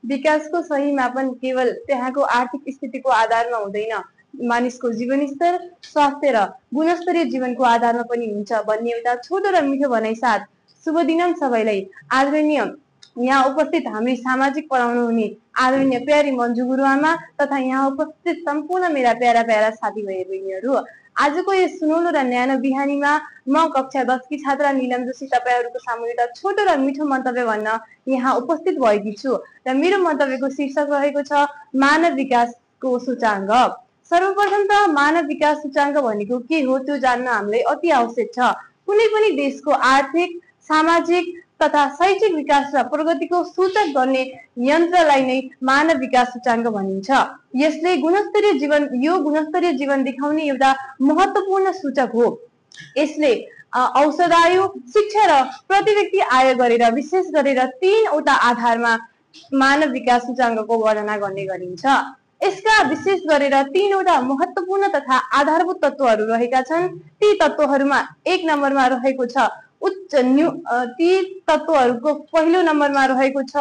विकासको सही मापन केवल त्यहाँको आर्थिक स्थितिको आधारमा हुँदैन, मानिसको जीवनस्तर, स्वास्थ्य र गुणस्तरीय जीवनको आधारमा पनि हुन्छ भन्ने एउटा छोटो र मिठो भनाइ साथ शुभ दिनम सबैलाई। आदरणीय यहाँ उपस्थित हामी सामाजिक पढाउनु हुने आदरणीय प्यारी मन्जु गुरुआमा तथा यहाँ उपस्थित सम्पूर्ण मेरा प्यारा प्यारा साथीभाइ बहिनीहरू, आजको यस सुनौलो र न्यानो बिहानीमा म कक्षा 10 की छात्रा नीलम जोशी तपाईहरूको सामु एउटा छोटो र मिठो मन्तव्य भन्न यहाँ उपस्थित भएकी छु र मेरो मन्तव्यको शीर्षक रहेको छ मानव विकासको सूचाङ्क। सर्वप्रथम त मानव विकास सूचाङ्क भनेको के हो त्यो जान्न हामीलाई अति आवश्यक छ। कुनै पनि देशको आर्थिक, सामाजिक तथा शैक्षिक विकास र प्रगतिको सूचक गर्ने यन्त्रलाई नै मानव विकास सूचाङ्क भनिन्छ। यसले गुणस्तरीय जीवन देखाउने एउटा महत्त्वपूर्ण सूचक हो। यसले औषध आयु, शिक्षा र प्रति व्यक्ति आय गरेर विशेष गरेर 3वटा आधारमा मानव विकास सूचाङ्कको गणना गर्ने गरिन्छ। यसका विशेष गरेर 3वटा महत्त्वपूर्ण तथा आधारभूत तत्त्वहरू रहेका छन्। ती तत्त्वहरूमा 1 नम्बरमा रहेको छ ती तत्त्वहरूको पहिलो नम्बरमा रहेको छ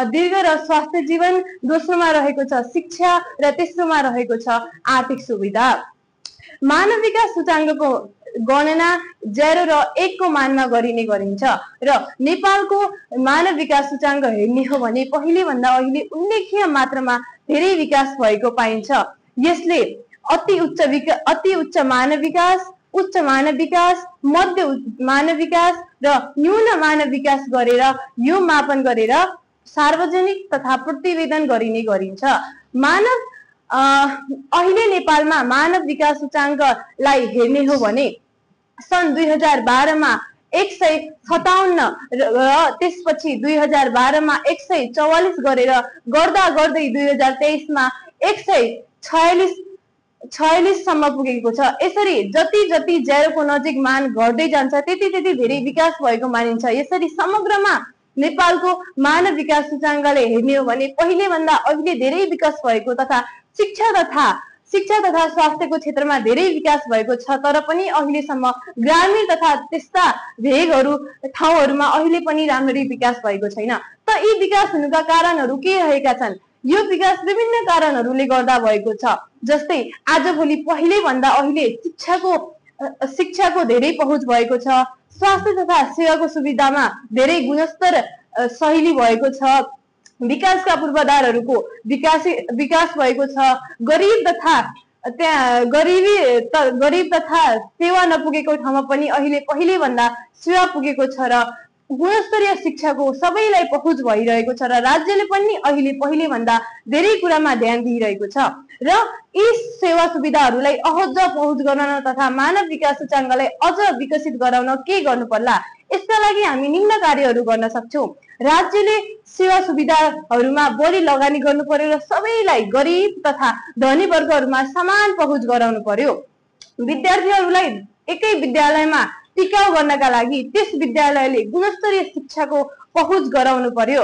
दीर्घ र स्वास्थ्य जीवन, दोस्रोमा रहेको छ शिक्षा र तेस्रोमा रहेको छ आर्थिक सुविधा। मानव विकास सूचाङ्कको गणना 0 र 1 को मानमा गरिने गरिन्छ र नेपालको मानव विकास सूचाङ्क हेर्ने हो भने पहिले भन्दा अहिले उल्लेखनीय मात्रामा धेरै विकास भएको पाइन्छ। यसले अति उच्च मानव विकास, उच्च मानव विकास, मध्य मानव विकास र न्यून मानव विकास गरेर यो मापन गरेर सार्वजनिक तथा प्रतिवेदन गरिने गरिन्छ। अहिले नेपालमा मानव विकास सूचाङ्कलाई हेर्ने हो भने सन् 2012 मा 157 र त्यसपछि 2012 मा 144 गरेर गर्दै 2023 मा 146 सम्म पुगेको छ। यसरी जति 0 को नजिक मान घट्दै जान्छ त्यति धेरै विकास भएको मानिन्छ। यसरी समग्रमा नेपालको मानव विकास सूचाङ्कले हेर्ने हो भने पहिले भन्दा अहिले धेरै विकास भएको तथा शिक्षा तथा स्वास्थ्यको क्षेत्रमा धेरै विकास भएको छ। तर पनि अहिलेसम्म ग्रामीण तथा त्यस्ता भेगहरू ठाउँहरूमा अहिले पनि राम्ररी विकास भएको छैन। त यी विकास हुनुका कारणहरू के रहेका छन्? यो विकास विभिन्न कारणहरूले गर्दा भएको छ। जस्तै आजभोलि पहिले भन्दा अहिले शिक्षाको धेरै पहुँच भएको छ, स्वास्थ्य तथा सेवाको सुविधामा धेरै गुणस्तर शैली भएको छ, विकासका पूर्वाधारहरूको विकास भएको छ, गरिब तथा सेवा नपुगेको ठाउँमा पनि अहिले पहिले भन्दा सेवा पुगेको छ र गुणस्तरीय शिक्षाको सबैलाई पहुँच भइरहेको छ र राज्यले पनि अहिले पहिले भन्दा धेरै कुरामा ध्यान दिइरहेको छ र यी सेवा सुविधाहरूलाई अझ पहुँच गराउन तथा मानव विकास सूचाङ्कलाई अझ विकसित गराउन के गर्नु पर्ला? यसका लागि हामी निम्न कार्यहरू गर्न सक्छौं। राज्यले सेवा सुविधाहरूमा बढी लगानी गर्नु पर्यो र सबैलाई गरिब तथा धनी वर्गहरूमा समान पहुँच गराउनु पर्यो। विद्यार्थीहरूलाई एकै विद्यालयमा टिकाउ गर्नका लागि त्यस विद्यालयले गुणस्तरीय शिक्षाको पहुँच गराउनु पर्यो।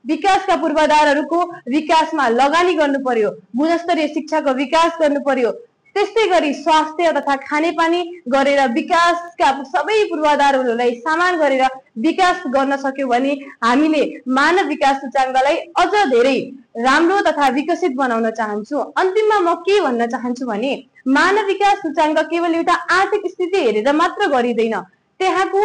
विकासका पूर्वाधारहरूको विकासमा लगानी गर्नु पर्यो, गुणस्तरीय शिक्षाको विकास गर्नु पर्यो। त्यस्तै गरी स्वास्थ्य तथा खानेपानी गरेर विकासका सबै पूर्वाधारहरूलाई समान गरेर विकास गर्न सक्यो भने हामीले मानव विकास सूचाङ्कलाई अझ धेरै राम्रो तथा विकसित बनाउन चाहन्छु। अन्तिममा म के भन्न चाहन्छु भने मानव विकास सूचाङ्क केवल एउटा आर्थिक स्थिति हेरेर मात्र गरिँदैन। त्यहाँको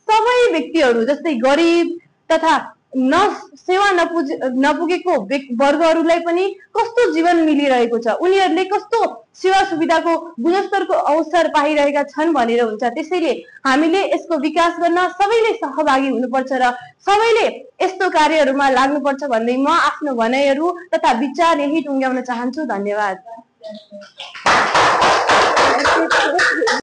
सबै व्यक्तिहरू जस्तै गरिब तथा सेवा नपुगेको वर्गहरूलाई पनि कस्तो जीवन मिलिरहेको छ, उनीहरूले कस्तो सेवा सुविधाको गुणस्तरको अवसर पाइरहेका छन् भनेर हुन्छ। त्यसैले हामीले यसको विकास गर्न सबैले सहभागी हुनुपर्छ र सबैले यस्तो कार्यहरूमा लाग्नुपर्छ भन्दै म आफ्नो भनाइहरू तथा विचार यही टुङ्ग्याउन चाहन्छु। धन्यवाद।